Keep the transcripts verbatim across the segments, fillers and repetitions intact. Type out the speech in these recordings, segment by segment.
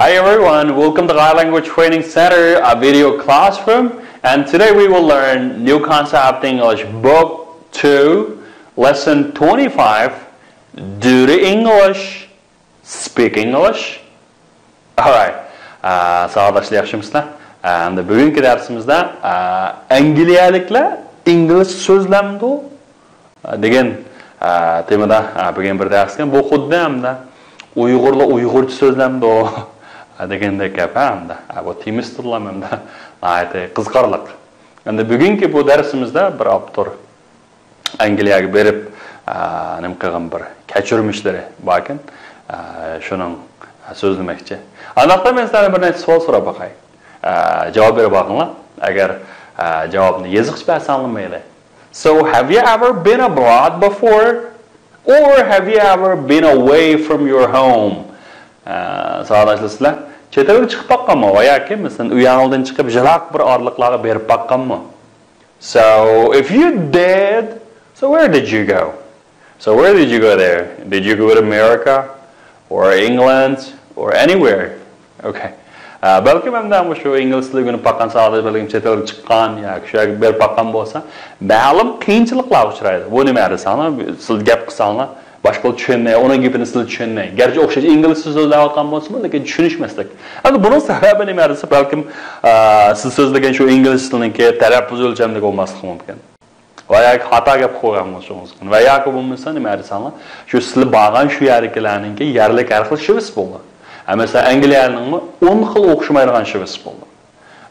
Hi everyone, welcome to Thai Language Training Center, a video classroom. And today we will learn New Concept English Book two, Lesson twenty-five, Do the English, Speak English. Alright. Ә, сабақташлар, яхшымысызлар? Ә, Әмді бүгінгі дәрісімізде ә, Әңгілияліклер инглиз сөзләмді деген темада бүгін бір дәріске. Бұл құдды әмді ұйғырлы ұйғырчы сөзлемді дегенде кәп әмді. Бұл темістірлем әмді. Айты, қызқарлық. Әмді бүгінгі бұл дәрісімізде бір автор Әңгілияға беріп нем қылған бір кәчірмішлері бақын. Шының сөзлемекші. Анақта мен сәні бір нәрсе суал сұрап бақай. Жауап беріп бақыңла. Әгер жауапны езіқ бәсі аңламайлы. So, have you ever been abroad before? Or have you ever been away from your home? Сағадашлар, чет елге чыгып бакканмы? Ва яки, мәсәлән, уяңылдан чыгып, җылак бер арлыкларга берип бакканмы? So, if you did, so where did you go? So, where did you go there? Did you go to America? Or England? Or anywhere? Okay. Ә, бәлкем әмдә шу инглиз теле гүнү пакан сагыда бәлкем чет елге чыккан, я кеше бер пакан болса, мәлім қиыншылықлар очрайды. Бу неме десеңлар, сіз гәп кылсаңлар, башка түшенмей, оның гепин сіз түшенмей. Гәрчә охшаш инглиз сөз сөйләп аткан болса, ләкин түшенешмәслек. Әмді буның сәбәбі неме десе, бәлкем ә, сіз сөйлеген шу инглиз тілінің ке тәләппүз өлчәмдігі болмаслығы мүмкін. Ва яки хата гәп кылган болсаңыз. Ва яки болмаса неме десеңлар, шу сілі барган шу ердегілернің ке ерлік әр хил шивіс болды. Ә, мәсәлән, Әңгілияныңмы он хил охшамайдыған шивіс болды.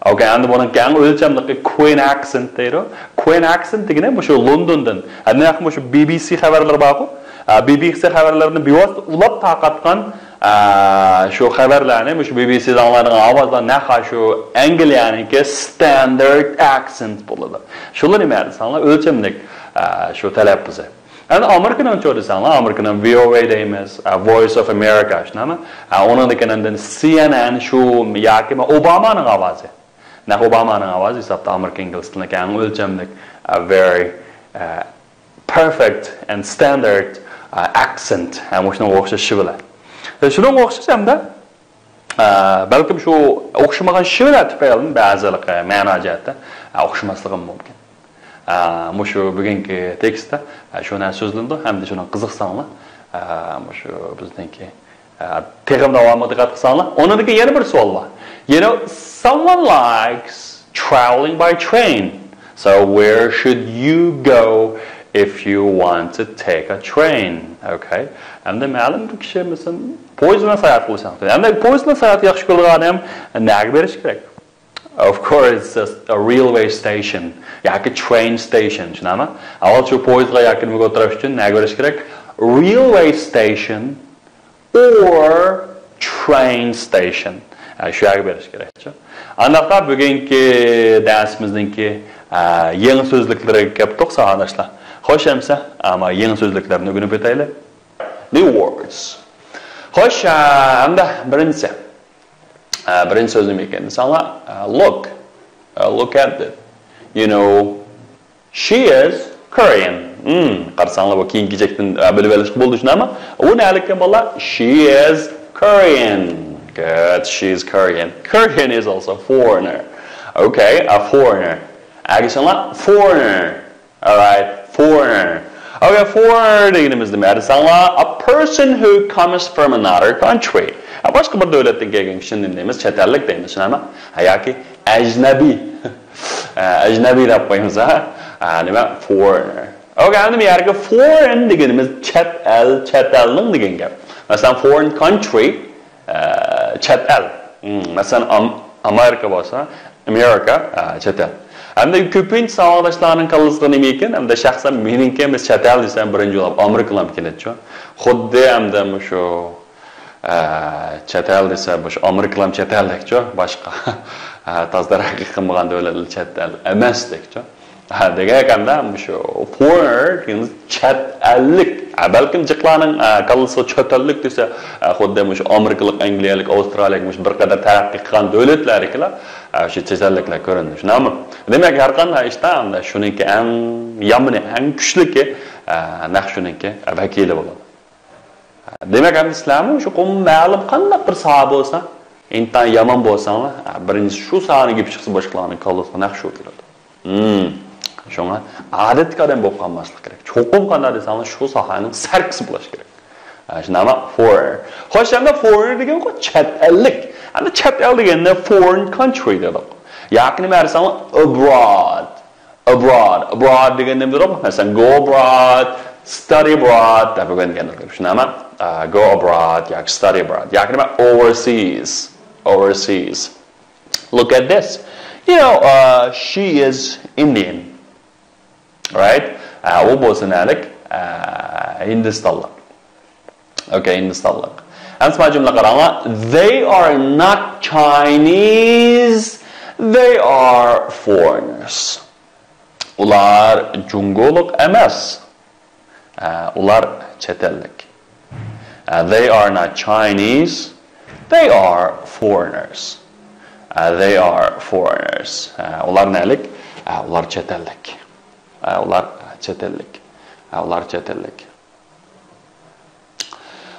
Окей, әмді бұның кең өлчәмдігі Queen accent дейді. Queen accent дегені бұл шу Лондондан. Әмді яқын бұл шу B B C хабарлар бар ғой. Ә, B B C хабарларының бейуасты улап тақатқан Ә, шу хабарларны, шу B B C-дан аңлайдыған авазлар нәқа шу Әңгілияныңки standard accent болады. Шулар неме десеңлар, өлчәмлік ә, шу тәләппүзі. Әмді Американың чор десеңлар, Американың V O A дейміз, ә, Voice of America, шынамы? Ә, оның декен әмді C N N шу яки Обаманың авазы. Нәқ Обаманың авазы есапта Америка инглиз тілінің кең өлчәмлік, ә, very ә, perfect and standard uh, accent. Ә, шуның охшашы белән. Шуның охшашы әмдә ә, бәлкем шу охшамаган шивләр тупайлын бәзілік ә, мәна җәһәттә ә, охшамаслыгы мөмкин. Ә, мушу бүгенге текстта ә, шуна сүзленде һәм дә шуның кызыксаңлар. Ә, мушу безнеңки Ә, тегім дәвамы диққат қылсаңлар. Оныңдагы яна бір суал бар. You know, someone likes traveling by train. So where should you go if you want to take a train? Okay. Әмді мәлім бір кіші, мәсәлән, поездына саяхат қылсаң. Әмді поездына саяхат яхшы көрген адам нәге беріш керек? Of course, it's just a railway station. Яки train station, шынамы? Авал шу поездға яки ниме отыраш үшін нәге беріш керек? Railway station or train station. Ә, шу яғы беріш керек. Андақта бүгінгі дәрісіміздің ә, еңі сөзліклері кеп тоқса, адашлар. Хош әмсе, ама еңі сөзліклерін үгініп өтейлі. New words. Хош, ә, әмді бірінсі. Ә, бірінсі сөзім екен. Саңа, ә, look. Uh, look at it. You know, she is Korean. Hmm, қарсаңлы бұл кейін кечектен ә, біліп әлішкі болды үшін әмі. Ол не әліккен бала? She is Korean. Good, she is Korean. Korean is also foreigner. Okay, a foreigner. Әгі саңла foreigner. Alright, foreigner. Okay, foreigner дегенімізді мәді саңла a person who comes from another country. Ә, башқа бір дәулеттен келген кішінің дейміз, чәтәллік дейміз, шынама? Ә, яки әжнәби. Ә, әжнәби деп қоймыз, а? Ә, неме? Foreigner. Okay, әмді ерге foreign дегеніміз чәт әл, чәт әлнің деген кәп. Мәселен, foreign country, ә, чәт әл. М, мәселен, Ам Америка болса, America, ә, чәт әл. Әмді көпінчі сауалдашларының қалғысығы неме екен? Әмді шәхсен менің кеміз чәт әл десем, бірінші олап Америкалам келеді, чо. Худды әмді мүші Ә, чәт әл десе, бу шу Америкалам чәт әл дек чо, башқа. Ә, таздар ھەقىقىي قىلمىغان دۆلەتلەر چەت ئەل ئەمەس دەك چو. Ә, دېگەن گەپتە، مۇشۇ foreigner دېگىنىمىز چەت ئەللىك. Ә, بەلكىم جىقلارنىڭ، ئە، كاللىسىغا چەت ئەللىك دېسە، ئە، خۇددى مۇشۇ ئامېرىكىلىق، ئەنگلىيەلىك، ئاۋسترالىيەلىك، مۇشۇ بىر قەدەر تەرەققىي قىلغان دۆلەتلەردىكىلەر، ئە، شۇ چەت ئەللىكلەر كۆرۈنىدۇ. شۇنداقمۇ؟ دېمەك، ھەر قانداق ئىشتا شۇنىڭكى ئەڭ يامىنى، ئەڭ كۈچلۈكى، ئە، نەق شۇنىڭكى ۋەكىلى بولىدۇ. دېمەك، ئەمدى سىلەرمۇ شۇ قۇم مەلۇم قانداق بىر ساھە بولسا، ئىنتايىن يامان بولساڭلار، ھە، بىرىنچى شۇ ساھەنىڭ گېپى چىقسا، باشقىلارنىڭ كاللىسىغا نەق شۇ كېلىدۇ. ھىم. شۇڭا ئادەتتىكى ئادەم بولۇپ قالماسلىق كېرەك. چوقۇم قانداق دېسەڭلار، شۇ ساھەنىڭ سەركىسى بولۇش كېرەك. ھە، شۇنداقمۇ؟ Foreigner. خوش، ئەمدى foreigner دېگەنغۇ چەت ئەللىك. ئەمدى چەت ئەل دېگەندە foreign country دېدۇق. ياكى نېمە دېسەڭلار، abroad. Abroad. Abroad دېگەندە نېمە دېدۇق؟ مەسىلەن، go abroad، study abroad دەپ ئۆگەنگەن ئىدۇق. شۇنداقمۇ؟ ئە، go abroad ياكى study abroad. ياكى نېمە؟ Overseas. Overseas. Look at this. You know, uh, she is Indian. Right? ئە، ئۇ بولسا نەلىك؟ ئە، ھىندىستانلىق. Okay، ھىندىستانلىق. ئەمسە مانا جۈملە قاراڭلار. They are not Chinese. They are foreigners. ئۇلار جۇڭگولۇق ئەمەس. ئە، ئۇلار چەت ئەللىك. ئە، they are not Chinese. They are foreigners. ئە، they are foreigners. ئە، ئۇلار نەلىك؟ ئە، ئۇلار چەت ئەللىك. ئە، ئۇلار چەت ئەللىك. ئە، ئۇلار چەت ئەللىك.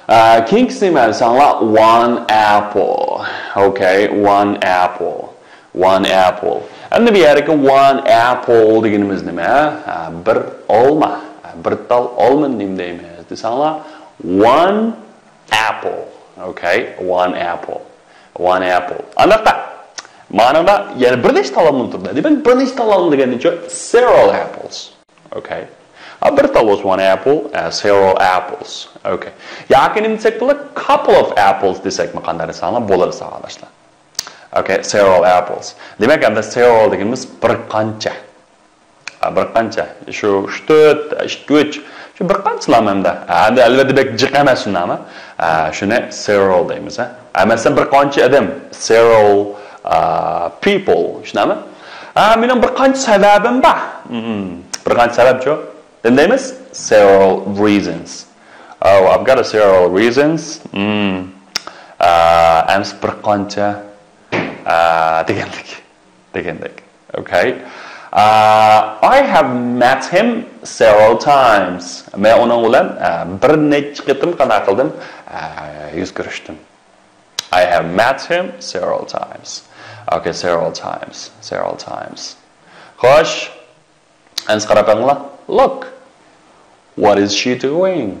ئە، كېيىنكىسىنى مەن ساڭا one apple. Okay، one apple. One apple. ئەمدى بۇ يەردىكى one apple دېگىنىمىز نېمە؟ ئە، بىر ئالما. ئە، بىر تال ئالمىنى نېمە دەيمىز دېسەڭلار، one apple. Okay، one apple. One apple. ئانداقتا، مانىڭدا يەنە بىر نەچچە تال ئالما تۇرىدۇ. دېمەك، بىر نەچچە تال ئالما دېگەندىچۇ، several apples. Okay. ئا، بىر تال بولسا one apple، ئە، several apples. Okay. ياكى نېمە دېسەك بولىدۇ؟ Couple of apples دېسەكمۇ قانداق دېسەڭلار بولىدۇ، ساۋاقداشلار. Okay، several apples. دېمەك، ئەمدى several دېگىنىمىز بىر قانچە. ئا، بىر قانچە. شۇ ئۈچ، تۆت، ئىككى، ئۈچ. شۇ بىر قانچىلام ئەمدى. ئا، ئەمدى ئەلۋەتتە بەك جىق ئەمەس شۇنداقمۇ؟ ئا، شۇنى several دەيمىز، ھە. ئا، مەسىلەن، بىر قانچە ئادەم. Several، ئا، people. شۇنداقمۇ؟ ئا، مېنىڭ بىر قانچە سەۋەبىم بار. مم، بىر قانچە سەۋەبچۇ؟ نېمە دەيمىز؟ Several reasons. Oh, I've got a several reasons. مم. ئا، ئەمسە بىر قانچە، ئا، دېگەنلىك. دېگەندەك. Okay. ئا، I have met him several times. مەن ئۇنىڭ بىلەن، ئا، بىر نەچچە قېتىم قانداق قىلدىم؟ ئا، يۈز كۆرۈشتۈم. I have met him several times. Okay, several times. Several times. خوش. ئەمسە قاراپ بېقىڭلار. Look. What is she doing?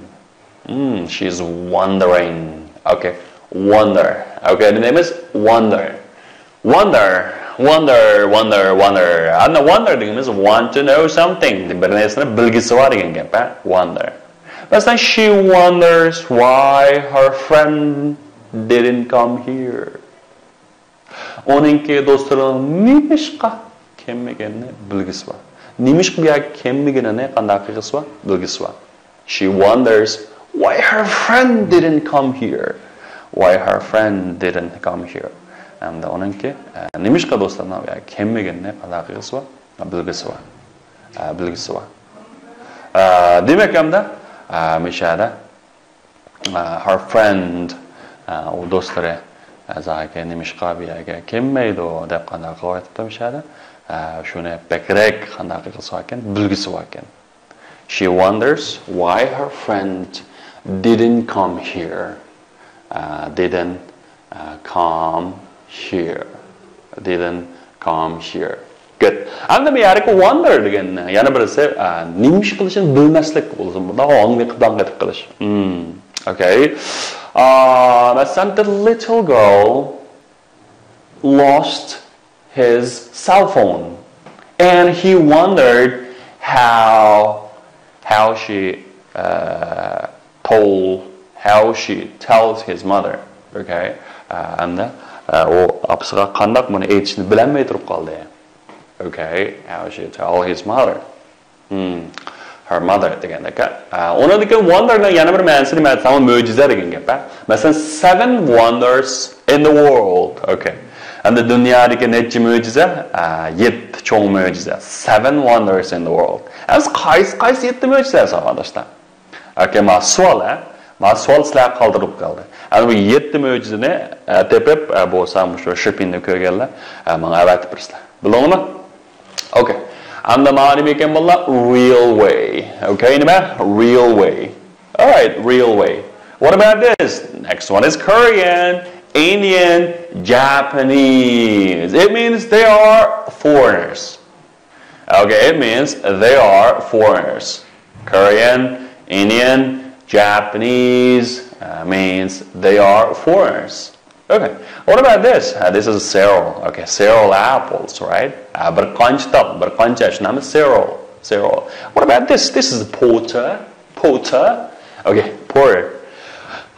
Hmm, she's wondering. Okay. Wonder. Okay، نېمە دەيمىز؟ Wonder. Wonder. Wonder, wonder, wonder. ئەمدى wonder دېگىنىمىز want to know something. بىر نەرسىنى بىلگۈسى بار دېگەن گەپ، ھە؟ Wonder. مەسىلەن، she wonders why her friend didn't come here. ئۇنىڭكى دوستلىرىنىڭ نېمىشقا كەلمىگىنىنى بىلگۈسى بار. نېمىشقا بۇ يەرگە كەلمىگىنىنى قانداق قىلغۇسى بار؟ بىلگۈسى بار. She wonders why her friend didn't come here. Why her friend didn't come here. ئەمدى ئۇنىڭكى، ئە، نېمىشقا دوستلىرىنىڭ بۇ يەرگە كەلمىگىنىنى قانداق قىلغۇسى بار؟ بىلگۈسى بار. ئە، بىلگۈسى بار. ئە، دېمەك، ئەمدى، ئە، مۇشۇ يەردە ئە، her friend، ئە، ئۇ دوستلىرى، ئە، زاكى نېمىشقا بۇ يەرگە كەلمەيدۇ دەپ قانداق قىلىۋاتىپتۇ مۇشۇ يەردە؟ ئە، شۇنى بەكرەك قانداق قىلسا ئىكەن، بىلگۈسى باركەن. She wonders why her friend didn't come here. ئە، didn't، ئە، come here. Didn't come here. Good. ئەمدى بۇ يەردىكى wonder دېگەن يەنە بىرسى، ئە، نېمە ئىش قىلىشىنى بىلمەسلىك بولسۇن. بۇنداق ئاڭ قېتىپ قېتىپ قىلىش. Hmm. Okay. ئا، مەسىلەن، the little girl lost his cell phone and he wondered how, how she, uh, told, how she tells his mother. Okay. ئە، ئەمدى، ئە، ئۇ ئاپىسىغا قانداق بۇنى ئېيتىشنى بىلەلمەي تۇرۇپ قالدى. Okay. How she tell his mother. Hmm. Her mother دېگەندەك. ئە، ئۇنىڭدىن كېيىن wonder نىڭ يەنە بىر مەنىسى نېمە دېسەڭ، مۆجىزە دېگەن گەپ، ھە؟ مەسىلەن، seven wonders in the world. Okay. ئەمدى دۇنيادىكى نەچچە مۆجىزە؟ ئە، يەتتە چوڭ مۆجىزە. Seven wonders in the world. ئەمسە قايسى، قايسى يەتتە مۆجىزە، ساۋاقداشلار؟ Okay، ما سوال، ھە؟ ما سوال سىلەرگە قالدۇرۇپ قالدى. ئەنە بۇ يەتتە مۆجىزىنى، ئە، تېپىپ، ئە، بولسا مۇشۇ شىپىننى كۆرگەنلەر، ئە، ماڭا ئەۋەتىپ بېرىسىلەر. بىلدىڭلارمۇ؟ Okay. ئەمدى مانا نېمە ئىكەن بۇلار؟ Railway. Okay، نېمە؟ Railway. All right, railway. What about this? Next one is Korean. Indian, Japanese. It means they are foreigners. Okay, it means they are foreigners. Korean, Indian, Japanese uh, means they are foreigners. Okay, what about this? Uh, this is several. Okay, several apples, right? Uh, bir qancha, bir qancha, shunami? Several, several. What about this? This is porter, porter. Okay, porter.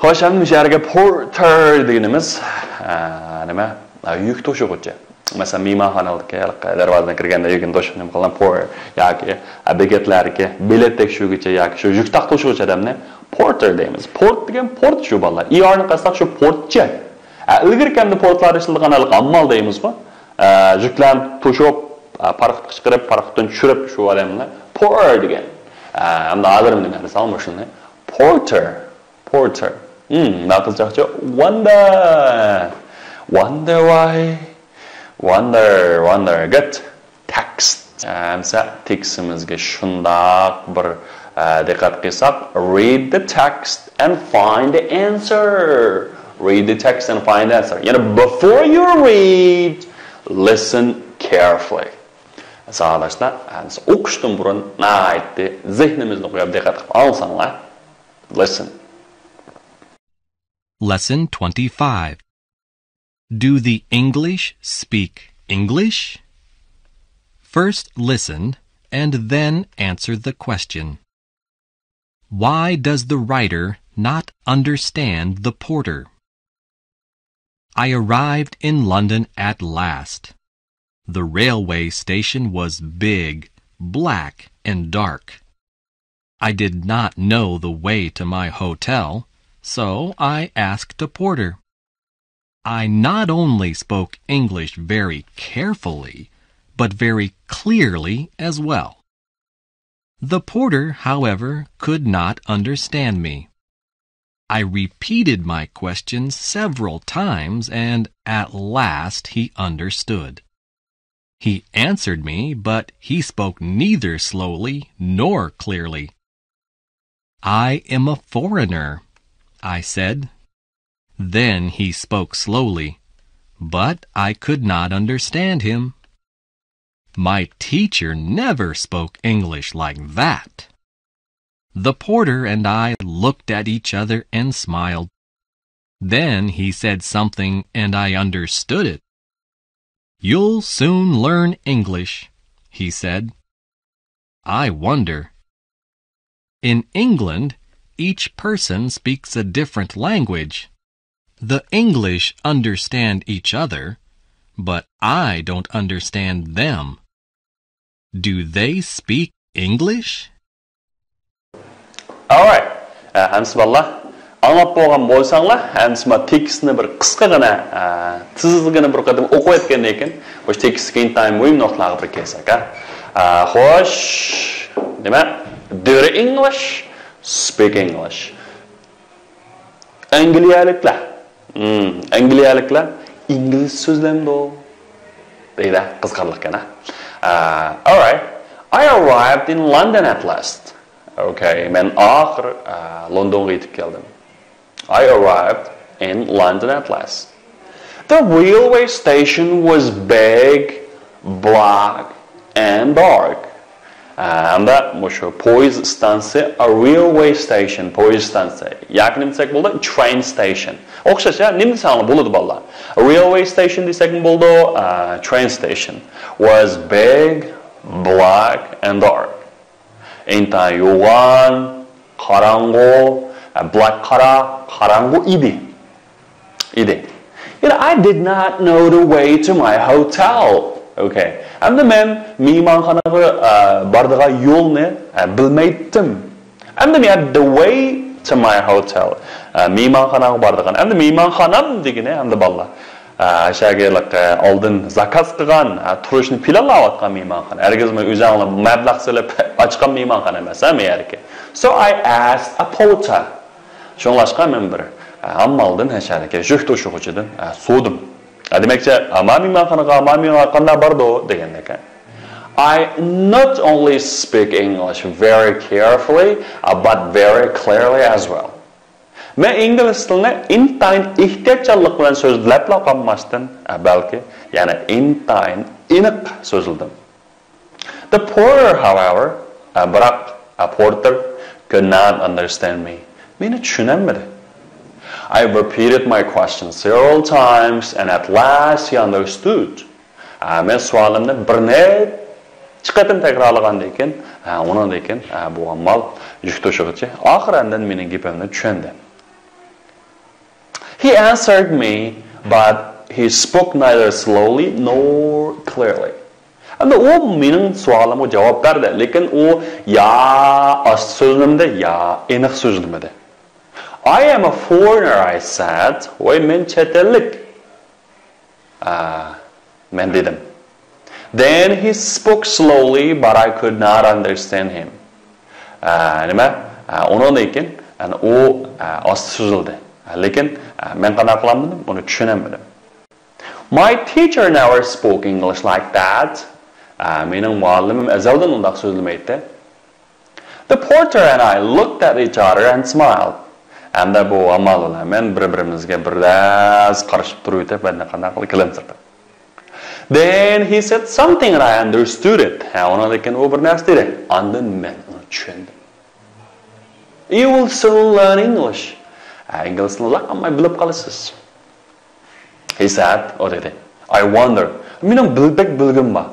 Xo'sh, endi bu yerga porter deganimiz, uh, nima? Uh, yuk to'shig'ichi. Masalan, mehmonxonadagi darvozadan kirganda yukini to'shib nima qilgan, porter yoki, uh, bekatlarga bilet tekshiruvgacha yoki shu yuk to'shig'ichi odamni porter deymiz. Port degan port shu, bolalar. E R ni qilsak shu portchi. A, ilgari kamda portlarda ishlatilgan hali ammal deymizku. A, yuklarni to'shib, a, parxodga chiqarib, parxoddan tushirib shu odamni porter degan. A, hamda hozir nima desam shuni? Porter. Porter. Hmm, nima qizchaqcha? Wonder. Wonder why? Wonder, wonder. Good. Text. Hamsa tekstimizga shundoq bir, e, diqqat qilsak, read the text and find the answer. Read the text and find the answer. Ya'ni before you read, listen carefully. Savodoshlar, hamsa o'qishdan burun nihoyatda zehnimizni qo'yib diqqat qilib olsanglar. Listen. Lesson twenty-five. Do the English speak English? First listen and then answer the question. Why does the writer not understand the porter? I arrived in London at last. The railway station was big, black, and dark. I did not know the way to my hotel, so I asked a porter. I not only spoke English very carefully, but very clearly as well. The porter, however, could not understand me. I repeated my question several times, and at last he understood. He answered me, but he spoke neither slowly nor clearly. "I am a foreigner," I said. Then he spoke slowly, but I could not understand him. My teacher never spoke English like that. The porter and I looked at each other and smiled. Then he said something and I understood it. "You'll soon learn English," he said. I wonder. In England, each person speaks a different language. The English understand each other, but I don't understand them. Do they speak English? Alright. Ә, ھەمسە بالىلار، ئاڭلاپ بولغان بولساڭلار، ھەمسە ما تېكىستنى بىر قىسقىغىنە، تېزىگىنە بىر قېتىم ئوقۇۋەتكەندىن كېيىن، مۇشۇ تېكىستتىكى ئىنتايىن مۇھىم نۇقتىلارغا بىر كەلسەك، ھە. ئە، خوش، نېمە؟ Do the English speak English? ئەنگلىيەلىكلەر، ئەنگلىيەلىكلەر ئىنگلىز سۆزلەمدۇ؟ دەيدۇ، قىزىقارلىق ئىكەن، ھە. ئە، alright. I arrived in London at last. Okay, مەن ئاخىر، ئە، لوندونغا يېتىپ كەلدىم. I arrived in London at last. The railway station was big, black, and dark. ئە، ھەمدە مۇشۇ پويىز ئىستانسىسى، a railway station، پويىز ئىستانسىسى. ياكى نېمە دېسەك بولىدۇ؟ Train station. ئوخشاش، ھە؟ نېمە دېسەڭلار بولىدۇ، بالىلار. Railway station دېسەكمۇ بولىدۇ، ئە، train station. Was big, black, and dark. ئىنتايىن يوغان، قاراڭغۇ، ئە، black، قارا، قاراڭغۇ ئىدى. ئىدى. You know, I did not know the way to my hotel. Okay. ئەمدى مەن مېھمانخانىغا، ئە، بارىدىغان يولنى، ئە، بىلمەيتتىم. ئەمدى مەن the way to my hotel. ئە، مېھمانخاناغا بارىدىغان. ئەمدى مېھمانخانام دېگىنى ئەمدى بالىلار. ئە، شەگىرلىك، ئە، ئالدىن زاكاز قىلغان، ئە، تۇرۇشنى پىلانلاۋاتقان مېھمانخانا. ھەرگىزمۇ ئۆزۈڭلار مەبلەغ سېلىپ ئاچقان مېھمانخانا ئەمەس، ھە، مەيەركى. So I asked a porter. شۇڭلاشقا مەن بىر، ئە، ئاممالدىن، ھە، شەگىرلىك، يۈك توشۇغۇچىدىن، ئە، سورىدىم. ئە، دېمەكچى، ئە، ما مېھمانخانىغا، ما مېھمانخانا قانداق بارىدۇ دېگەندەك. I not only speak English very carefully, uh, but very clearly as well. مەن ئىنگلىز تىلىنى ئىنتايىن ئېھتىياتچانلىق بىلەن سۆزلەپلا قالماستىن، ئە، بەلكى يەنە ئىنتايىن ئېنىق سۆزلىدىم. The porter, however, ئە، بىراق، ئە، پورتېر could not understand me. مېنى چۈشىنەلمىدى. I repeated my question several times and at last he understood. ئە، مەن سوئالىمنى بىر نەچچە قېتىم تەكرارلىغاندىن كېيىن، ئە، ئۇنىڭدىن كېيىن، ئە، بۇ ئامال يۈك توشۇغۇچى ئاخىرى ئاندىن مېنىڭ گېپىمنى چۈشەندى. He answered me, but he spoke neither slowly nor clearly. ئەمدى ئۇ مېنىڭ سوئالىمغا جاۋاب بەردى، لېكىن ئۇ يا ئاستا سۆزلىمىدى، يا ئېنىق سۆزلىمىدى. I am a foreigner, I said. ۋاي، مەن چەت ئەللىك. ئا، مەن دېدىم. Then he spoke slowly, but I could not understand him. ئا، نېمە؟ ئا، ئۇنىڭدىن كېيىن، يەنى ئۇ، ئا، ئاستا سۆزلىدى. ئا، لېكىن، ئا، مەن قانداق قىلالمىدىم؟ ئۇنى چۈشىنەلمىدىم. My teacher never spoke English like that. ئا، مېنىڭ مۇئەللىمىم ئەزەلدىن ئۇنداق سۆزلىمەيتتى. The porter and I looked at each other and smiled. ئەمدى بۇ ئامال بىلەن مەن بىر-بىرىمىزگە بىردەس قارىشىپ تۇرۇۋېتىپ، مەن قانداق قىلىپ كۈلۈمسىرىدىم. Then he said something and I understood it. ھە، ئۇنىڭدىن كېيىن ئۇ بىر نەرسە دېدى. ئاندىن مەن ئۇنى چۈشەندىم. You will soon learn English. ھە، ئىنگلىز تىلىنى ئۇزاق قالماي بىلىپ قالىسىز. He said, ئۇ دېدى. I wonder. مېنىڭ بىل-، بەك بىلگۈم بار.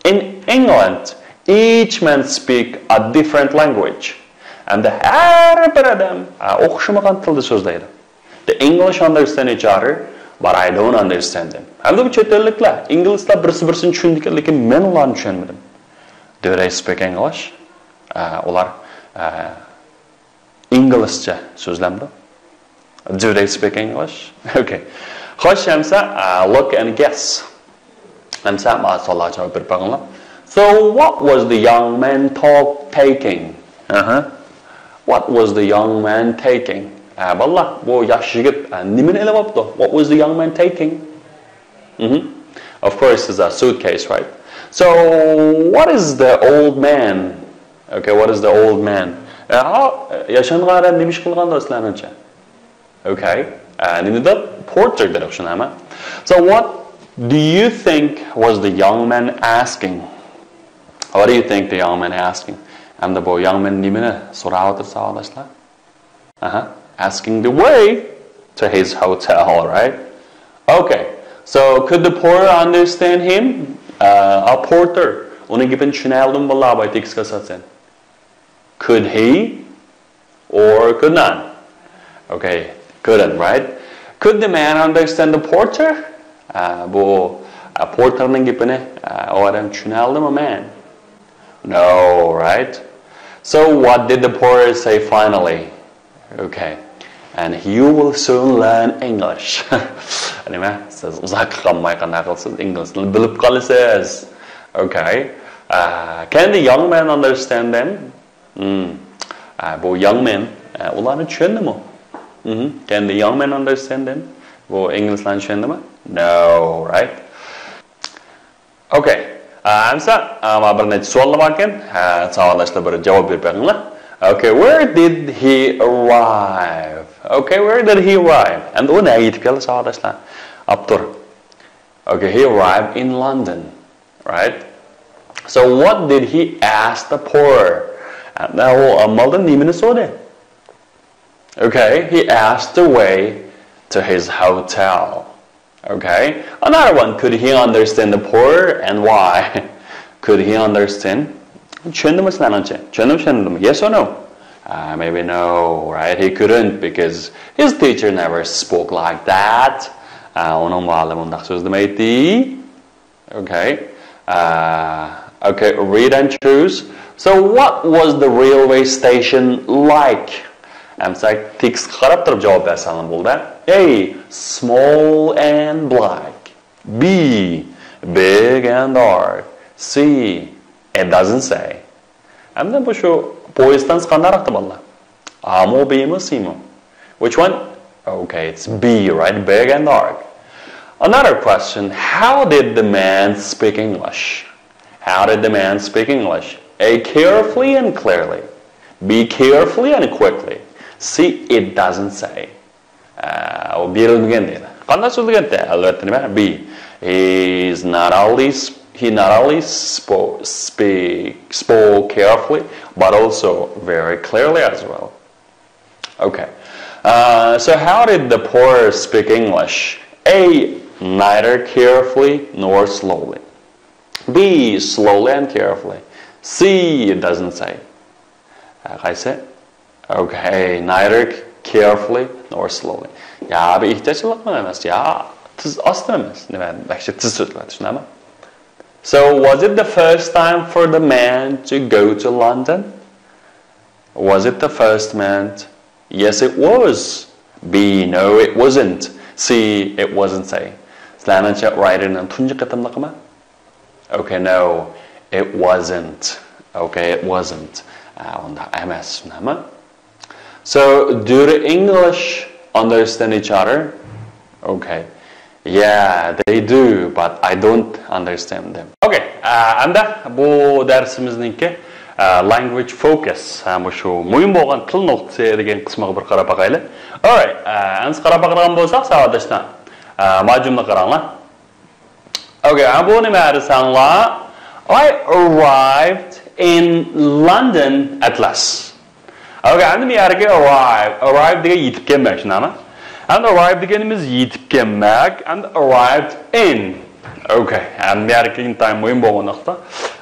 In England, each man speak a different language. ئەمدى ھەر بىر ئادەم، ئە، ئوخشىمىغان تىلدا سۆزلەيدۇ. The English understand each other, but I don't understand them. ئەمدى بۇ چەت ئەللىكلەر، ئىنگلىزلار بىرسى بىرسىنى چۈشىنىدىكەن، لېكىن مەن ئۇلارنى چۈشەنمىدىم. Do they speak English? ئە، ئۇلار، ئە، ئىنگلىزچە سۆزلەمدۇ؟ Do they speak English? Okay. خوش، ئەمسە، ئە، look and guess. ئەمسە ماڭا سوئاللارغا جاۋاب بېرىپ بېقىڭلار. So what was the young man talk taking? ئاھا. What was the young man taking? ئە، بالىلار، بۇ ياش يىگىت، ئە، نېمىنى ئېلىۋاپتۇ؟ What was the young man taking? Mm-hmm. Of course, it's a suitcase, right? So what is the old man? Okay, what is the old man? ئە، ھا، ياشانغان ئادەم نېمە ئىش قىلغاندۇ سىلەرنىڭچە؟ Okay. ئە، نېمىدە؟ Porter دېدۇق شۇنداقمۇ؟ So what do you think was the young man asking? What do you think the young man asking? ئەمدى بۇ young man نېمىنى سوراۋاتىدۇ، ساۋاقداشلار؟ ئاھا. Asking the way to his hotel, right? Okay. So could the porter understand him? ئە، ئا، porter ئۇنىڭ گېپىنى چۈشىنەلدىمۇ بالىلار، باي تېكىستكە ئاساسەن؟ Could he or could not? Okay, couldn't, right? Could the man understand the porter? ئە، بۇ، ئە، porterنىڭ گېپىنى، ئە، ئۇ ئادەم چۈشىنەلدىمۇ، man? No, right? So what did the porter say finally? Okay. And you will soon learn English. نېمە؟ سىز ئۇزاققا قالماي قانداق قىلىسىز؟ ئىنگلىز تىلىنى بىلىپ قالىسىز. Okay. ئە، can the young man understand them? Hmm. ئە، بۇ young man، ئە، ئۇلارنى چۈشەندىمۇ؟ Mhm. Can the young man understand them? بۇ ئىنگلىزلارنى چۈشەندىمۇ؟ No, right? Okay. ئە، ئەمسە، ئە، مانا بىر نەچچە سوئاللار باركەن. ھە، ساۋاقداشلار بىر جاۋاب بېرىپ بېقىڭلار. Okay, where did he arrive? Okay, where did he arrive? ئەمدى ئۇ نەگە يېتىپ كەلدى، ساۋاقداشلار؟ ئاپتور. Okay, he arrived in London. Right? So what did he ask the porter? ئەمدى ئۇ ئامالدىن نېمىنى سورىدى؟ Okay, he asked the way to his hotel. Okay. Another one, could he understand the porter and why? Could he understand? چۈشەندىمۇ سىلەرنىڭچە؟ چۈشەندىمۇ، چۈشەندىمۇ؟ Yes or no? Uh, maybe no, right? He couldn't because his teacher never spoke like that. Uh, ئۇنىڭ مۇئەللىمى ئۇنداق سۆزلىمەيتتى. Okay. Uh, okay, read and choose. So what was the railway station like? ئەمسە تېكىستكە قاراپ تۇرۇپ جاۋاب بەرسەڭلار بولدى. A, small and black. B, big and dark. C, it doesn't say. ئەمدى بۇ شۇ پويىزدان قانداقراقتى بالىلار؟ A مۇ، B مۇ، C مۇ؟ Which one? Okay, it's B, right? Big and dark. Another question, how did the man speak English? How did the man speak English? A, carefully and clearly. B, carefully and quickly. C, it doesn't say. بېرىلمىگەن دېگەن. قانداق سۆزلىگەنتى؟ ئەلۋەتتە نېمە؟ B. He is not only s- he not only spoke speak spoke carefully but also very clearly as well. Okay. Uh, so how did the porter speak English? A. Neither carefully nor slowly. B. Slowly and carefully. C. It doesn't say. قايسى? Okay, neither carefully nor slowly. يا بىر ئېھتىياتچانلىق بىلەن ئەمەس، يا تېز ئاستا ئەمەس. نېمە، بەكچە تېز سۆزلەپ ئاتىش نېمە؟ So, was it the first time for the man to go to London? Was it the first man? Yes, it was. B. No, it wasn't. C. It wasn't say. سىلەرنىڭچە رايدېرنىڭ تۇنجى قېتىملىقىمۇ؟ Okay, no, it wasn't. Okay, it wasn't. ئۇنداق ئەمەس، شۇنداقمۇ? So, do the English understand each other? Okay. Yeah, they do, but I don't understand them. Okay, ئەمدى بۇ دەرسىمىزنىڭكى language focus، مۇشۇ مۇھىم بولغان تىل نۇقتىسى دېگەن قىسمىغا بىر قاراپ باقايلى. Alright، ئەمدى قاراپ باقىدىغان بولساق، ساۋاقداشلار، ما جۈملە قاراڭلار. Okay، بۇ نېمە دېسەڭلار؟ I arrived in London at last. Okay، ئەمدى بۇ يەرگە arrive، arrive دېگەن يېتىپ كەلمەك، شۇنداقمۇ؟ ئەمدى arrive دېگىنىمىز يېتىپ كەلمەك، ئەمدى arrived in. Okay، ئەمدى بۇ يەرگە ئىنتايىن مۇھىم بولغان نۇقتا،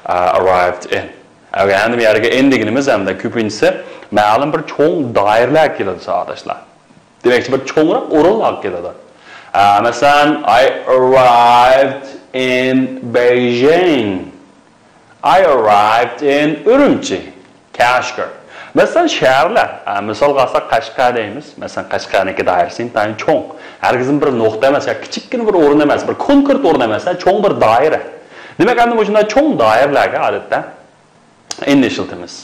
ئا، arrived in. Okay، ئەمدى بۇ يەرگە in دېگىنىمىز ئەمدى كۆپىنچىسى مەلۇم بىر چوڭ دائىرىلەرگە كېلىدۇ، ساۋاقداشلار. دېمەكچى، بىر چوڭراق ئورۇنلارغا كېلىدۇ. ئا، مەسىلەن، I arrived in Beijing. I arrived in ئۈرۈمچى. كاشغەر. مەسىلەن، شەھەرلەر. ئا، مىسالغا ئالساق، قەشقەر دەيمىز. مەسىلەن، قەشقەرنىڭكى دائىرىسى ئىنتايىن چوڭ. ھەرگىزمۇ بىر نۇقتا ئەمەس، يا كىچىككىنە بىر ئورۇن ئەمەس، بىر كونكرېت ئورۇن ئەمەس، چوڭ بىر دائىرە. دېمەك، ئەمدى مۇشۇنداق چوڭ دائىرىلەرگە ئادەتتە in نى ئىشلىتىمىز.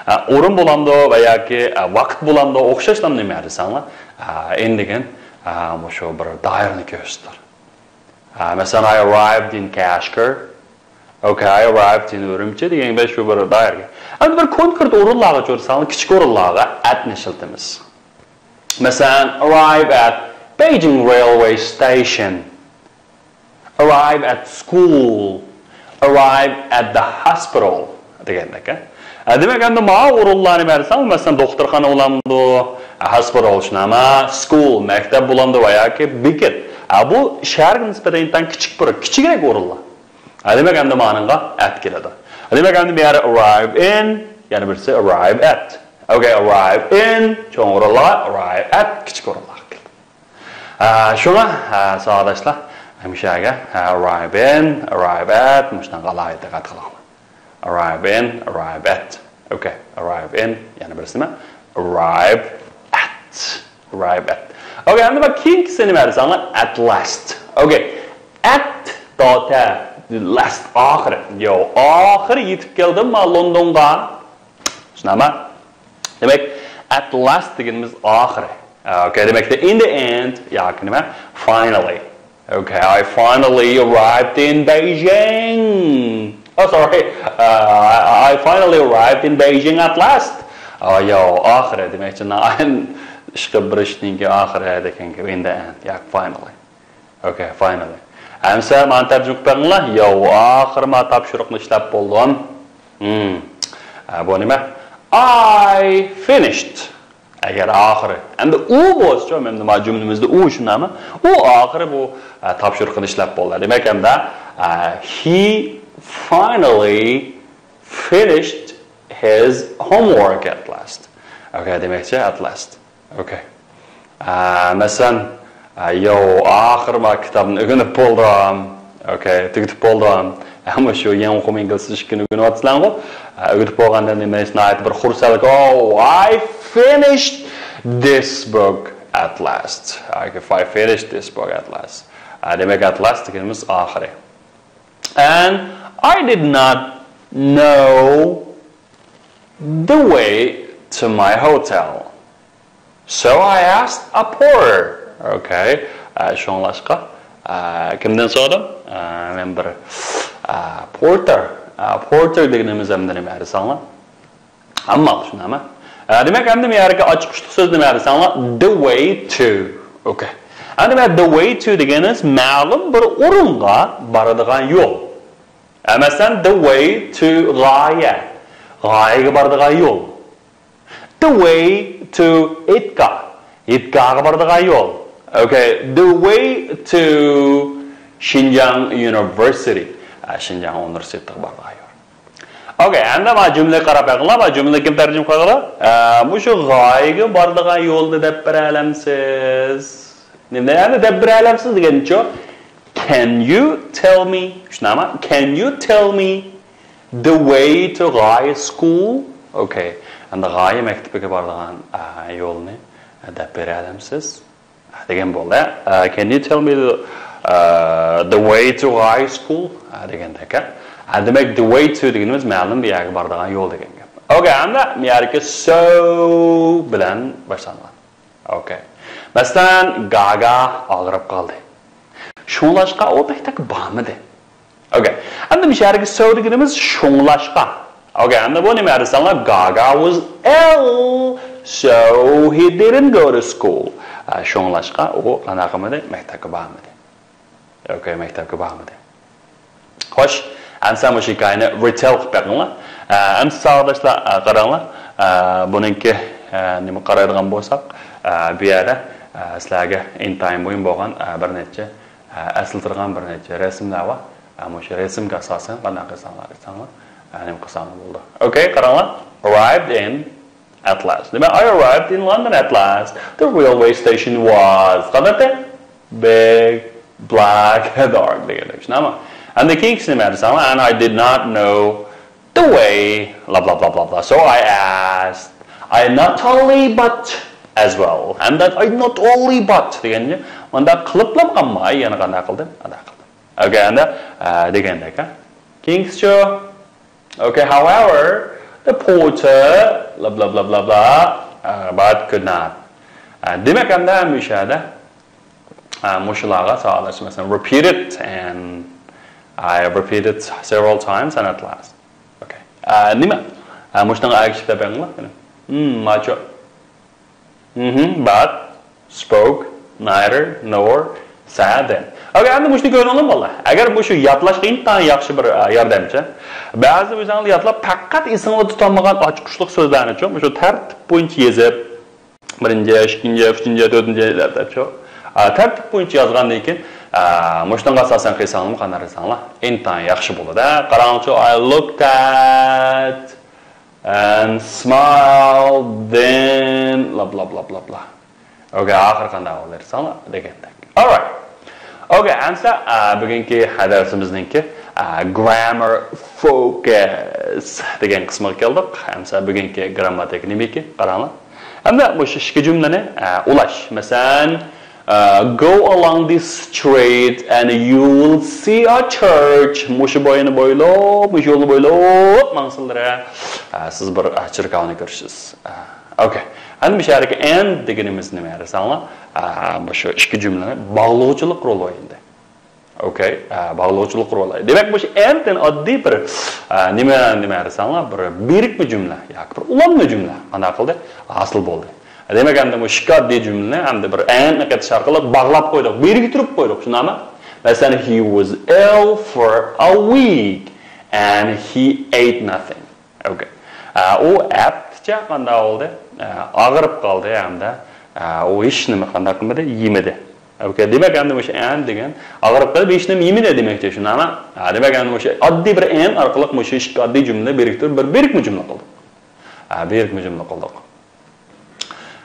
ئا، ئورۇن بولامدۇ ۋە ياكى، ئا، ۋاقىت بولامدۇ، ئوخشاشلا نېمە دېسەڭلار، ئا، in دېگەن، ئا، مۇشۇ بىر دائىرىنى كۆرسىتىدۇ. ئا، مەسىلەن، I arrived in Kashgar. Okay, I arrived in ئۈرۈمچى دېگەن بىر شۇ بىر دائىرىگە. ئەمدى بىر كونكرېت ئورۇنلارغا چۆرسەڭلار، كىچىك ئورۇنلارغا at نى ئىشلىتىمىز. مەسىلەن، arrive at Beijing railway station. Arrive at school. Arrive at the hospital دېگەندەك، ھە؟ ئە، دېمەك، ئەمدى ماۋۇ ئورۇنلار نېمە دېسەڭ، مەسىلەن، دوختۇرخانا بولامدۇ، ھاسپىتال شۇنداقمۇ، school مەكتەپ بولامدۇ ۋە ياكى بېكەت. ئە، بۇ شەھەرگە نىسبەتەن ئىنتايىن كىچىك بىر، كىچىكرەك ئورۇنلار. ئە، دېمەك، ئەمدى مانىڭغا at كېلىدۇ. ئە، دېمەك، ئەمدى بۇ يەردە arrive in، يەنە بىرسى arrive at. Okay, arrive in چوڭ ئورۇنلار، arrive at كىچىك ئورۇنلار. ئە، شۇڭا، ئە، ساۋاقداشلار، ھەمىشەگە، ئە، arrive in، arrive at، مۇشۇنداق ئالاھىدە دىققەت قىلىڭلار. Arrive in، arrive at. Okay، arrive in، يەنە بىرسى نېمە؟ Arrive at. Arrive at. Okay، ئەمدى بۇ كېيىنكىسى نېمە دېسەڭلار؟ At last. Okay. At دوتە، last، ئاخىرى. يو، ئاخىرى يېتىپ كەلدىم ما لوندونغا. شۇنداقمۇ؟ دېمەك، at last دېگىنىمىز ئاخىرى. Okay، دېمەك، in the end ياكى نېمە؟ Finally. Okay, I finally arrived in Beijing. Oh, sorry. Uh, I, I finally arrived in Beijing at last. ئا، ياۋ، ئاخىرى دېمەكچى، ناھايىتى ئىشقىلىپ بىر ئىشنىڭكى ئاخىرى دېگەن گەپ، in the end ياكى finally. Okay, finally. ئەمسە مانا تەرجىمە قىلىپ بېقىڭلار. ياۋ، ئاخىرى ما تاپشۇرۇقنى ئىشلەپ بولدۇم. Hmm. ئە، بۇ نېمە؟ I finished. ئەگەر ئاخىرى. ئەمدى ئۇ بولسىچۇ، ئەمدى ما جۈملىمىزدە ئۇ شۇنداقمۇ؟ ئۇ ئاخىرى بۇ، ئە، تاپشۇرۇقنى ئىشلەپ بولدى. دېمەك، ئەمدى، ئە، he finally finished his homework at last. Okay، دېمەكچى، at last. Okay. ئە، مەسىلەن، ئە، ياۋ، ئاخىرى ما كىتابنى ئۆگىنىپ بولدۇم. Okay، تۈگىتىپ بولدۇم. ئەمما شۇ يېڭى ئوقۇم ئىنگلىزچە ئىككىنى ئۆگىنىۋاتىسىلەرغۇ. ئە، ئۆگىتىپ بولغاندىن كېيىن ناھايىتى بىر خۇرسەنلىك. Oh, I finished this book at last. Okay, I finished this book at last. ئە، دېمەك، at last دېگىنىمىز ئاخىرى. And I did not know the way to my hotel. So I asked a porter. Okay. ئە، شۇڭلاشقا، ئە، كىمدىن سورىدىم؟ ئە، مەن بىر، ئە، porter. ئە، porter دېگىنىمىز ئەمدى نېمە دېسەڭلار؟ ئامما شۇنداقمۇ؟ ئە، دېمەك، ئەمدى مەيەرگە ئاچقۇچلۇق سۆز نېمە دېسەڭلار؟ The way to. Okay. ئەمدى مەن the way to دېگىنىمىز مەلۇم بىر ئورۇنغا بارىدىغان يول. ئە، مەسىلەن، the way to غايە. غايىگە بارىدىغان يول. The way to ھېيتگاھ. ھېيتگاھقا بارىدىغان يول. Okay, the way to Xinjiang University. ئە، شىنجاڭ ئۇنىۋېرسىتېتىغا بارىدىغان يول. Okay, ئەمدى ما جۈملىگە قاراپ بېقىڭلار، ما جۈملىگە كىم تەرجىمە قىلىدۇ؟ ئە، مۇشۇ غايىگە بارىدىغان يولنى دەپ بېرەلەمسىز؟ نېمە، ئەمدى دەپ بېرەلەمسىز دېگەنچۇ؟ Can you tell me؟ شۇنداقمۇ؟ Can you tell me the way to غايە school؟ Okay. ئەمدى غايە مەكتىپىگە بارىدىغان، ئە، يولنى، ئە، دەپ بېرەلەمسىز؟ دېگەن بولدى. ئە، Can you tell me the, ئە، the way to غايە school؟ ئە، دېگەندەك. ئە، دېمەك، the way to دېگىنىمىز مەلۇم بىر يەرگە بارىدىغان يول دېگەن گەپ. Okay، ئەمدى بۇ يەردىكى so بىلەن باشلانغان. Okay. مەسىلەن، گاگا ئاغرىپ قالدى. شۇڭلاشقا ئۇ مەكتەپكە بارمىدى. Okay. ئەمدى مۇشۇ يەردىكى so دېگىنىمىز شۇڭلاشقا. Okay، ئەمدى بۇ نېمە دېسەڭلار، Gaga was ill, so he didn't go to school. ئە، شۇڭلاشقا ئۇ قانداق قىلمىدى؟ مەكتەپكە بارمىدى. Okay، مەكتەپكە بارمىدى. خوش، ئەمسە مۇشۇ ھېكايىنى retell قىلىپ بېقىڭلار. ئە، ئەمسە ساۋاقداشلار، ئە، قاراڭلار. ئە، بۇنىڭكى، ئە، نېمە قارايدىغان بولساق، ئە، بۇ يەردە، ئە، سىلەرگە ئىنتايىن مۇھىم بولغان، ئە، بىر نەچچە، ئە، ئەسلىتىدىغان بىر نەچچە رەسىملەر بار. ئە، مۇشۇ رەسىمگە ئاساسەن قانداق قىلساڭلار، قىلساڭلار، ئە، نېمە قىلساڭلار بولىدۇ. Okay، قاراڭلار. Arrived in at last. دېمەك، I arrived in London at last. The railway station was قانداق؟ Big, black, dark دېگەندەك. شۇنداقمۇ؟ ئەمدى كېيىنكىسىنى نېمە دېسەڭلار، and I did not know the way، blah, blah, blah, blah, blah. So I asked, I not only but as well. And that I not only but دېگەنچە، مۇنداق قىلىپلا قالماي، يەنە قانداق قىلدىم؟ قانداق قىلدىم. Okay، ئەمدى، ئە، دېگەندەك، ھە؟ كېيىنكىسىچۇ؟ Okay, however, the porter، blah, blah, blah, blah, blah, ئە، but could not. ئە، دېمەك، ئەمدى ھەممە ئىش يەردە، ئە، مۇشۇلارغا ساۋاقداش، مەسىلەن، repeated and I repeated several times and at last. Okay. ئە، نېمە؟ ئە، مۇشۇنىڭغا ئەگىشىپ دەپ بېقىڭلار. Hmm، ماچو. Mm-hmm, but, spoke, neither, nor, said, then. Okay، ئەمدى مۇشۇنى كۆردۈڭلارمۇ بالىلار؟ ئەگەر مۇشۇ يادلاشقا ئىنتايىن ياخشى بىر، ئە، ياردەمچى. بەزىدە ئۆزۈڭلار يادلاپ، پەقەت ئېسىڭلاردا تۇتالمىغان ئاچقۇچلۇق سۆزلەرنىچۇ، مۇشۇ تەرتىپ بويىچە يېزىپ، بىرىنچى، ئىككىنچى، ئۈچىنچى، تۆتىنچى دەپ، دەپچۇ. ئە، تەرتىپ بويىچە يازغاندىن كېيىن، ئە، مۇشۇنىڭغا ئاساسەن قىلساڭلارمۇ قانداق دېسەڭلار، ئىنتايىن ياخشى بولىدۇ. قاراڭچۇ، I looked at and smiled, then، blah, blah, blah, blah, blah. Okay، ئاخىرى قانداق بولدى دېسەڭلار، دېگەندەك. Alright. Okay، ئەمسە، ئە، بۈگۈنكى دەرسىمىزنىڭكى، ئە، grammar focus دېگەن قىسمىغا كەلدۇق. ئەمسە بۈگۈنكى گرامماتىكا نېمىكى؟ قاراڭلار. ئەمدى مۇشۇ ئىككى جۈملىنى، ئە، ئۇلاش. مەسىلەن، ئە، go along this street and you will see a church. مۇشۇ بوينى بويلاپ، مۇشۇ يولنى بويلاپ ماڭسىلىرە، ئە، سىز بىر، ئە، چېركاۋنى كۆرىسىز. ئە، Okay. ئەمدى مۇشۇ يەردىكى and دېگىنىمىز نېمە دېسەڭلار؟ ئە، مۇشۇ ئىككى جۈملىنى باغلىغۇچىلىق رولى ئوينىدى. Okay، ئە، باغلىغۇچىلىق رولى. دېمەك، مۇشۇ and دېگەن ئاددىي بىر، ئە، نېمە، نېمە دېسەڭلار، بىر بىرىكمە جۈملە ياكى بىر ئۇلانما جۈملە قانداق قىلدى؟ ھاسىل بولدى. دېمەك، ئەمدى مۇشۇ ئىككى ئاددىي جۈملىنى ئەمدى بىر and نى قېتىش ئارقىلىق باغلاپ قويدۇق، بىرىكتۈرۈپ قويدۇق، شۇنداقمۇ؟ مەسىلەن، he was ill for a week and he ate nothing. Okay. ئە، ئۇ ھەپتىچە قانداق بولدى؟ ئە، ئاغرىپ قالدى ھەمدە، ئە، ئۇ ھېچ نېمە قانداق قىلمىدى؟ يېمىدى. Okay. دېمەك، ئەمدى مۇشۇ and دېگەن ئاغرىپ قېلىپ ھېچ نېمە يېمىدى دېمەكچى، شۇنداقمۇ؟ ئە، دېمەك، ئەمدى مۇشۇ ئاددىي بىر and ئارقىلىق مۇشۇ ئىككى ئاددىي جۈملىنى بىرىكتۈرۈپ بىر بىرىكمە جۈملە قىلدۇق. ئە، بىرىكمە جۈملە قىلدۇق.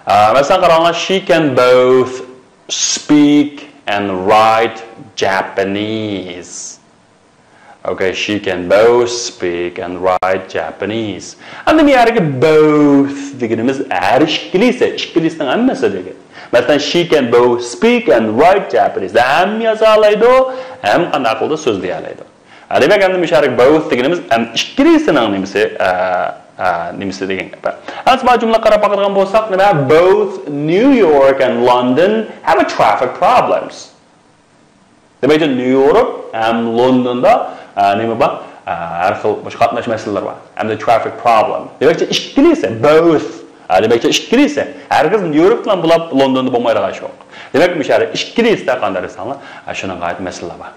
ئە، مەسىلەن، قاراڭلار، she can both speak and write Japanese. Okay, she can both speak and write Japanese. ئەمدى بۇ يەردىكى both دېگىنىمىز ھەر ئىككىلىسى، ئىككىلىسىنىڭ ھەممىسى دېگەن. مەسىلەن، she can both speak and write Japanese. ھەم يازالايدۇ، ھەم قانداق قىلىدۇ، سۆزلىيەلەيدۇ. ھە، دېمەك، ئەمدى مۇشۇ يەردىكى both دېگىنىمىز ھەم ئىككىلىسىنىڭ نېمىسى، ئە، ئە، نېمىسى دېگەن گەپ. ئەمسە بۇ جۈملىگە قاراپ باقىدىغان بولساق، نېمە؟ Both New York and London have a traffic problems. دېمەك، نيۇ يورك ھەم لوندوندا، ئە، نېمە بار؟ ئە، ھەر خىل مۇشۇ قاتناش مەسىلىلىرى بار. ھەمدە traffic problem. دېمەكچى، ئىككىلىسى، both، ھە، دېمەكچى، ئىككىلىسى. ھەرگىز نيۇ يوركلا بولۇپ، لوندوندا بولمايدىغان ئىش يوق. دېمەك، مۇشۇ يەردە ئىككىلىسىدە قانداق دېسەڭلار، ھە، شۇنىڭغا ئائىت مەسىلىلەر بار.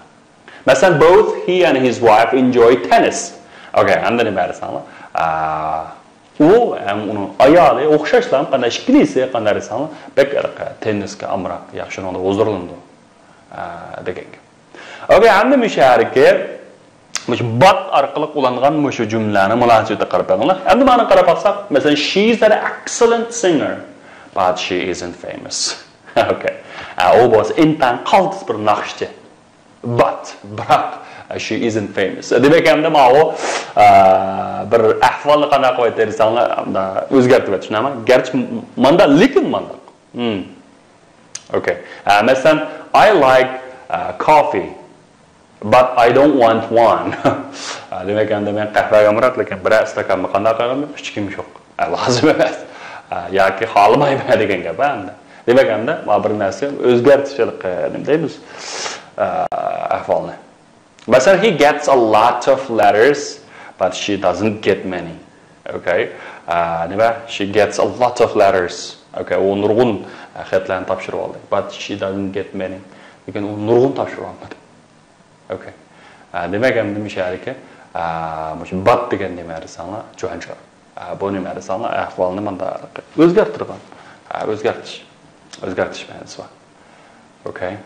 مەسىلەن، both he and his wife enjoy tennis. ئوكەي، ئەمدى نېمە دېسەڭلار، ئە، ئۇ ھەم ئۇنىڭ ئايالى ئوخشاشلا قانداق، ئىككىلىسى قانداق دېسەڭلار، بەك تېننىسكە ئامراق، ياخشى ئۇنىڭدا ھۇزۇرلىنىدۇ، ئە، دېگەن گەپ. ئوكەي، ئەمدى مۇشۇ يەردىكى مۇشۇ but ئارقىلىق ئۇلانغان مۇشۇ جۈملىلەرنى مۇناسىۋىتىگە قاراپ بېقىڭلار. ئەمدى مانا قاراپ باقساق، مەسىلەن، she is an excellent singer, but she isn't famous. ئوكەي. ئە، ئۇ بولسا ئىنتايىن قالتىس بىر ناخشىچى. But، بىراق، ئە، she isn't famous. دېمەك، ئەمدى ماۋۇ، ئە، بىر ئەھۋالنى قانداق قىلىۋەتتى دېسەڭلار، ئەمدى ئۆزگەرتىۋەتتى، شۇنداقمۇ؟ گەرچە مانداق، لېكىن مانداق. ھىم. ئوكەي. ئە، مەسىلەن، I like، ئە، coffee, but I don't want one. ئە، دېمەك، ئەمدى مەن قەھۋەگە ئامراق، لېكىن بىرەر ئىستاكانمۇ قانداق قىلغان، ئىچكۈم يوق. ئە، لازىم ئەمەس. ئە، ياكى خالىمايمەن دېگەن گەپ ئەمدى. دېمەك، ئەمدى مانا بىر نەرسە ئۆزگەرتىش، ئە، نېمە دەيمىز؟ ئە، ئەھۋالنى. مەسىلەن، he gets a lot of letters, but she doesn't get many. ئوكەي. ئە، نېمە؟ She gets a lot of letters. ئوكەي، ئۇ نۇرغۇن، ئە، خەتلەرنى تاپشۇرۇۋالدى. But she doesn't get many. لېكىن ئۇ نۇرغۇن تاپشۇرۇۋالمىدى. ئوكەي. ئە، دېمەك، ئەمدى مۇشۇ يەردىكى، ئە، مۇشۇ but دېگەن نېمە دېسەڭلار، جۇەنجۇەن. ئە، بۇ نېمە دېسەڭلار، ئەھۋالنى ماندا ئۆزگەرتىدىغان. ئە، ئۆزگەرتىش. ئۆزگەرتىش مەنىسى بار. ئوكەي.